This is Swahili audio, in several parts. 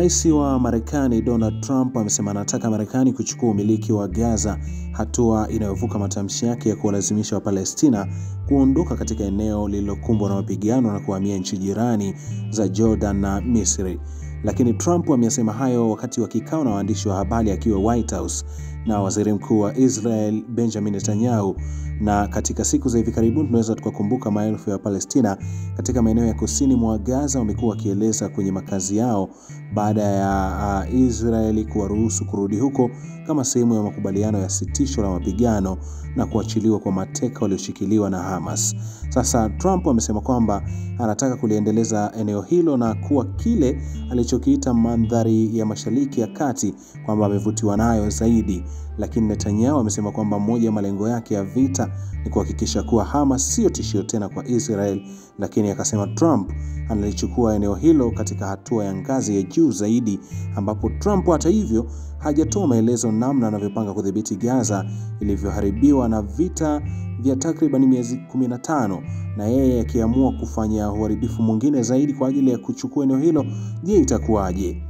Rais wa Marekani Donald Trump amesema anataka Marekani kuchukua umiliki wa Gaza, hatua inayovuka matamshi yake ya kuwalazimisha Wapalestina kuondoka katika eneo lililokumbwa na mapigano na kuhamia nchi jirani za Jordan na Misri. Lakini Trump amesema hayo wakati wa kikao na waandishi wa habari akiwa White House na Waziri Mkuu wa Israel Benjamin Netanyahu. Na katika siku za hivi karibuni tunaweza tukakumbuka maelfu ya Palestina katika maeneo ya kusini mwa Gaza wamekuwa wakieleza kwenye makazi yao baada ya Israeli kuwaruhusu kurudi huko kama sehemu ya makubaliano ya sitisho la mapigano na kuachiliwa kwa mateka walioshikiliwa na Hamas. Sasa Trump amesema kwamba anataka kuliendeleza eneo hilo na kuwa kile alichokiita mandhari ya Mashariki ya Kati, kwamba amevutiwa nayo zaidi. Lakini Netanyahu amesema kwamba moja ya malengo yake ya vita ni kuhakikisha kuwa Hamas sio tishio tena kwa Israel, lakini akasema Trump analichukua eneo hilo katika hatua ya ngazi ya juu zaidi, ambapo Trump hata hivyo hajatoa maelezo namna anavyopanga kudhibiti Gaza ilivyoharibiwa na vita vya takriban miezi 15, na yeye akiamua kufanya uharibifu mwingine zaidi kwa ajili ya kuchukua eneo hilo, je, itakuwaje?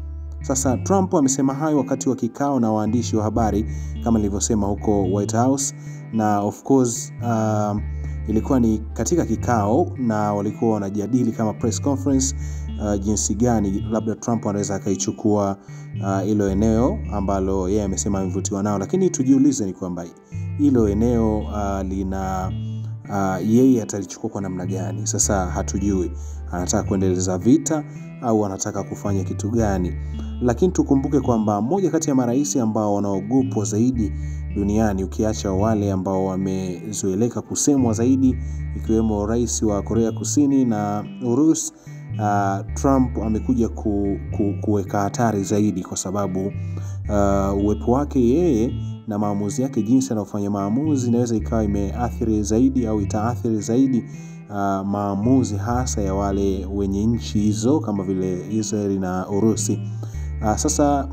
Sasa Trump amesema hayo wakati wa kikao na waandishi wa habari kama nilivyosema huko White House, na of course ilikuwa ni katika kikao na walikuwa wanajadili kama press conference jinsi gani labda Trump anaweza akaichukua hilo eneo ambalo yeye amesema amevutiwa nao. Lakini tujiulize ni kwamba hilo eneo lina yeye atalichukua kwa namna gani? Sasa hatujui anataka kuendeleza vita au anataka kufanya kitu gani. Lakini tukumbuke kwamba moja kati ya marais ambao wanaogopwa zaidi duniani, ukiacha wale ambao wamezoeleka kusemwa zaidi ikiwemo rais wa Korea Kusini na Urusi, Trump amekuja kuweka hatari zaidi kwa sababu uwepo wake yeye na maamuzi yake, jinsi anavyofanya maamuzi, inaweza ikawa imeathiri zaidi au itaathiri zaidi maamuzi hasa ya wale wenye nchi hizo kama vile Israeli na Urusi. Sasa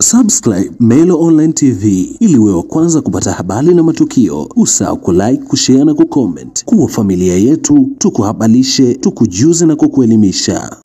subscribe Mail Online TV ili uwe wa kwanza kupata habari na matukio. Usahau kulike, kushare na kucomment. Kuwa familia yetu, tukuhabarishe, tukujuze na kukuelimisha.